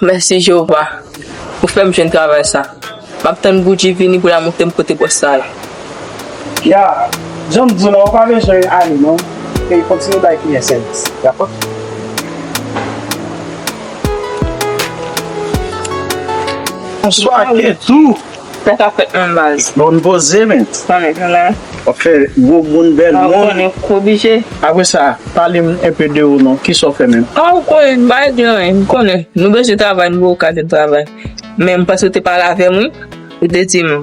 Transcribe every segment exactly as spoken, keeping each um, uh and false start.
Mèsi Jewova, ou fè m jwenn travay sa. M ap tann Boudji vini pou l al montre m kote bòs sa ye. Ya, jan m di w la, ou pa bezwen ale non. E kontinye bay kliyan sèvis, dakò? Bonswa, Ketou. Sa k ap fèt menm baz? Bon, poze, men. Konnen, konnen. W ap fè gwo moun, bèl moun. Konnen, oblije. Apre sa, pale m enpe de ou non. Kisa w fè menm? A, ou konnen, m pa regle anyen, m konnen. Nou bezwen travay, nou pa ka jwenn travay. Men m panse w te pale avè m, wi. Ou te di m,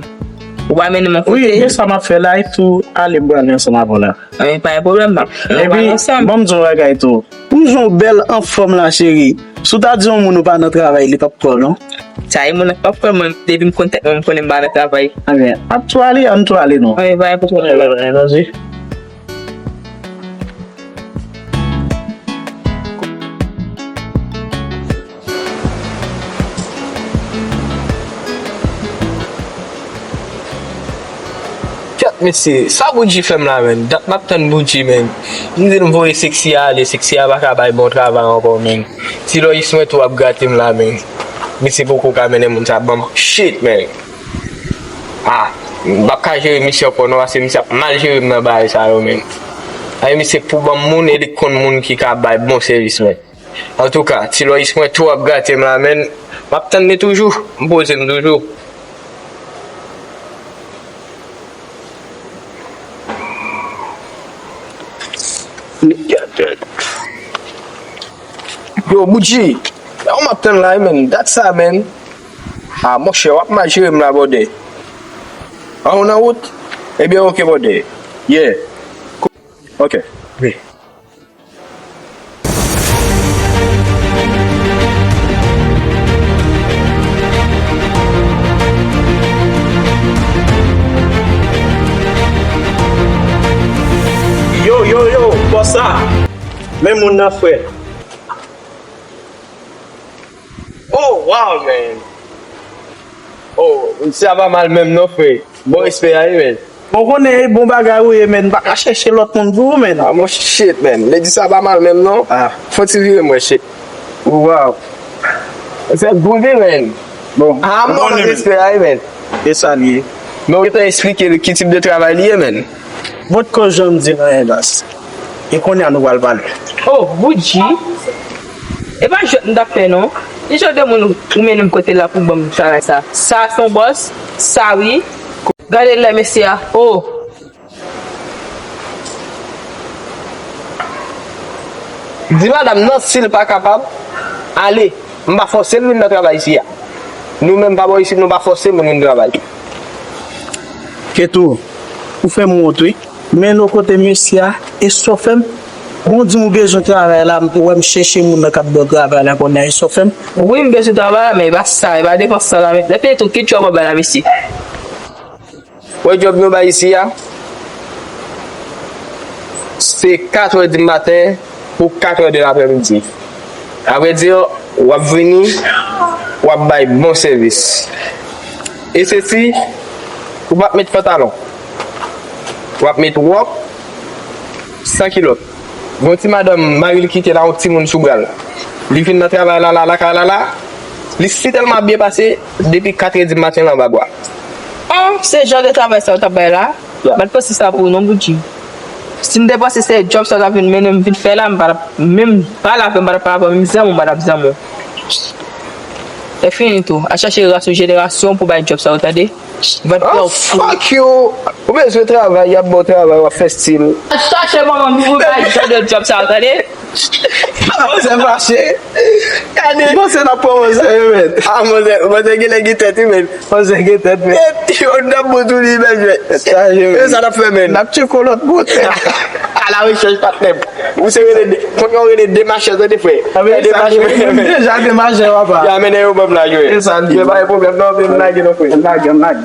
ou va mennen m yon kote. Wi, men sa m ap fè la, e tou ale m prale ansanm avè w la. Anyen, pa gen pwoblèm, m ap, nou pral ansanm. Epi, ban m di w yon bagay tou. Pou jan w bèl anfòm la, cheri, si w ta di yon moun ou pa nan travay, li p ap kwè w, non. Sa e moun nan k p ap kwè mwen, depi m konn tèt mwen, m konnen m pa nan travay. Anben, ap tou ale, ann tou ale, non. Anyen, pa gen pwoblèm. Anyen, anyen, anyen. Kèt mesye, sa Boudji fè m la, menn? Dat m ap tann Boudji, menn. M di l m voye Sexy a ale, Sexy a pa ka bay bon travay ankò, menn. Ti Lois mwen tou ap grate m la, menn. Misye poko ka mennen moun sa ban m. Shit, menn. Ah, m p ap ka jere misye ankò non, paske misye ap mal jere m nan bagay sa yo, menn. Ay, misye pou ban m moun e li konn moun ki ka bay bon sèvis, menn. Antouka, Ti Lois mwen tou ap grate m la, menn. M ap tann li toujou, m poze m toujou. Yo, Boudji, sa w m ap tann la, menn. Dat sa, menn. Ah, monchè, w ap mal jere m la, brother. Ah, ou nan wout? Ebyen, ok, brother. Yeah. Ok. Wi. Yo, yo, yo, bòs la. Men moun nan, frè. Oh, wow, man. Oh, misye a pa mal menm non, frè. Bon respè a, wi, man. Bon, konnen e bon bagay ou ye, man. M pa ka chèche lòt moun pou ou, man. Ah, mon shit, man. Lady sa pa mal menm non. Ah. Fò ti vire m wè, shit. Wow. Se goude, man. Bon. Ah, bon, bon respè a, wi, man. E sa li ye. Men ou gentan eksplike li ki tip de travay li ye, man. Bon, ko jan m di nan endas. E kounye a nou pral pale. Oh, Boudji. E pa jwèt m t ap fè non. Ki jan de moun ou, ou mennen m kote la pou ban m travay sa? Sa se yon bòs? Sa wi. Gade lè mesye a. Oh. Di madanm nan si l pa kapab ale. M pa fòse l vin nan travay isi a. Nou menm pa bò isit nou pa fòse moun vin travay. Ketou, ou fè m wont wi. Men nou kote mesye a, e sa w fè m? Bon, di m ou bezwen travay la, m wè m chèche moun nan k ap ba w travay la kounye a, e sa w fè m? Wi, m bezwen travay la, men e pa sa, e pa depans sa la, men lè fini tou, ki djòb w ap bay la, mesye? Wè djòb nou bay isi a, se kat è di maten pou kat è de laprèmidi. Avrèdi, w ap vini, w ap bay bon sèvis. E sesi, ou p ap met pantalon. W ap met wòb san kilòt. Gon ti madanm, mari l kite l a yon timoun sou bra l. Li vin nan travay la, la, lakay la, la. Li sitèlman ap byen pase, depi kat è di maten l anba bwa. Oh, se jan de travay sa yo t ap bay la? Ya. M pa t panse sa pou ou non, Boudji. Si m te panse se djòb sa w t ap vin mennen m vin fè la, m pa t ap menm pale avè w, m pa t ap pale avè w, menm zanmi w, m pa t ap zanmi w. E fini tou. Al chache ras ou jenerasyon pou bay djòb sa yo, tande? Vant pye w fou. Oh, fuck you! Ou bezwen travay, y ap ba w travay, w ap fè stil. Al chache manman m pou bay jan de djòb sa yo, tande? Manzè fache. Gade. Manzè n ap pran manzè yo, men. Ah, manzè, manzè genlè gen tèt, wi, men. Manzè gen tèt, men. Tèt, yo, n ap bout ou li, men, men. Sa, yo, e sa n ap fè, men. N ap tcheke w lòt bò. A la rechèch, patnè m. Ou se rele de, kounye a w rele demachè, tande, frè. A, men, demachè, deja demachè, papa. Ya, mennen yo ban m la, jwe. E sa, li. Men pa gen pwoblèm, non, men m lage, non, frè. M lage, m lage.